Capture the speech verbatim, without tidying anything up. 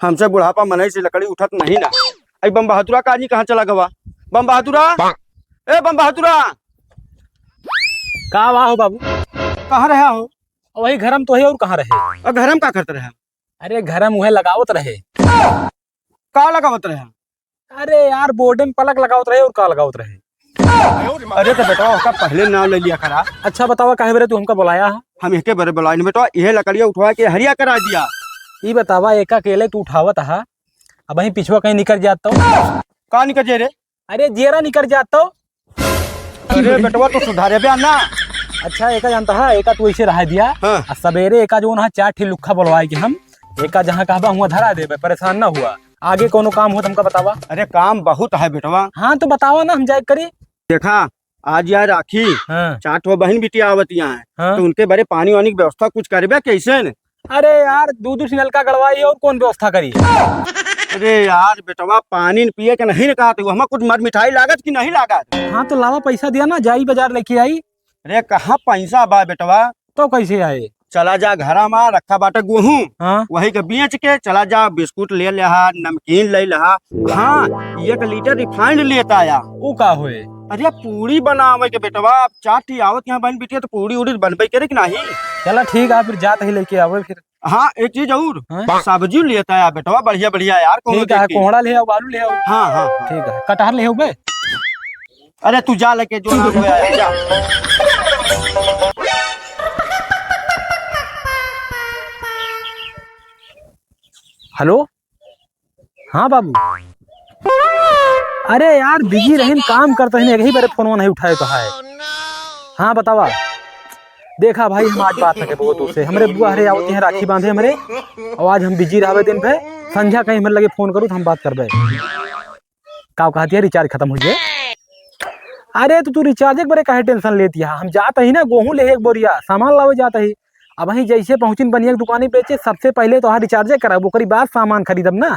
हमसे बुढ़ापा मनई से लकड़ी उठत नहीं ना। अई बम बहादुरा का आदमी कहाँ चला गवा? बम बहादुरा, ए बम बहादुरा। का बा हो बाबू? कहाँ रहा हो? वही घरम तो है, और कहाँ रहे? और घरम का करत रहा? अरे घरम उहे लगावत रहे। का लगावत रहे? अरे यार, बोर्डे में पलक लगावत रहे और का लगावत रहे? अरे तो बेटवा, ओका पहले नाम ले लिया करा। अच्छा बतावा, काहे बरे तू हमका बुलाया है? हम एके बरे बुलाइन बेटवा, इहे लकड़िया उठवा के हरिया करा दिया। ई बतावा, एका अकेले तू उठावत हा, अबहीं पिछवा कहीं निकर जात तो? का निकर जाए रे? अरे जेरा निकर जात तो? अरे बेटवा, तू सुधारे बे ना। अच्छा, एका जानता है, एका तू ऐसे रहा दिया। हाँ। आ सबेरे एका जो ना चार ठी लुक्खा बोलवाए के हम, एका जहाँ कहबा हुआ धरा देबे, परेशान ना हुआ। आगे कोनो काम हो तो हमका बतावा। अरे काम बहुत है बेटवा। हाँ तो बतावा ना, हम जाए करी। देखा, आज यार राखी, हाँ। चार ठो बहन बिटिया आवत यहाँ है, हाँ। तो उनके बरे पानी वानी की व्यवस्था कुछ करबे कैसे न? अरे यार, दू दू ठे नलका गड़वाई और कौन व्यवस्था करी? अरे यार बेटवा, पानी न पिए के नहीं न कहत, वो हमें कुछ मर मिठाई लागत कि नहीं लागत? हाँ तो लावा, पैसा दिया ना, जाई बाजार लेके आई। अरे कहाँ पैसा बा बेटवा? तो कैसे आए? चला जा घरा मा, रखा बाटे गेहूं, हाँ। वही के बेच के चला जा, बिस्कुट ले लेहा, नमकीन ले लेहा, हाँ, एक लीटर refined लेता आया। ऊ का होए? अरे पूड़ी बनावे के बेटवा, अब चार ठी आवत यहाँ बहन बिटिया तो पूड़ी उड़ी बनबे करे कि नहीं? चला ठीक है, फिर जात ही लेके आवे फिर। हाँ, एक चीज और, हाँ? सब्जी लेता आया बेटवा, बढ़िया बढ़िया यार, कोनो ठीक है, देख के। कोहड़ा ले आओ, आलू ले आओ। हाँ, हाँ, हाँ। ठीक है, कटहर ले आओ बे। अरे तू जा लेके जो ना हुआ है, जा। हेलो, हाँ बाबू। अरे यार, busy रहिन, काम करत रहिन, एक ही बारे फोनवा नहीं उठाए तो है। हाँ, बतावा। देखा भाई, हम आज बात ना करबो तोसे। हमरे बुआ हरे आवत हैं राखी बांधे हमरे, और आज हम busy रहबे दिन भर। संझा कहीं हमरे लगे फोन करू तो हम बात करबे। का कहत है, recharge खतम होइ गए? अरे तो तू recharge के बारे काहे tension लेत है? हम जात ही ना, गेहूं ले एक बोरिया, सामान लावे जात ही। अबहीं जैसे पहुँचिन बनिया के दुकानी बेचे, सबसे पहले तोहार recharge कराब, ओकरी बाद सामान खरीदब ना।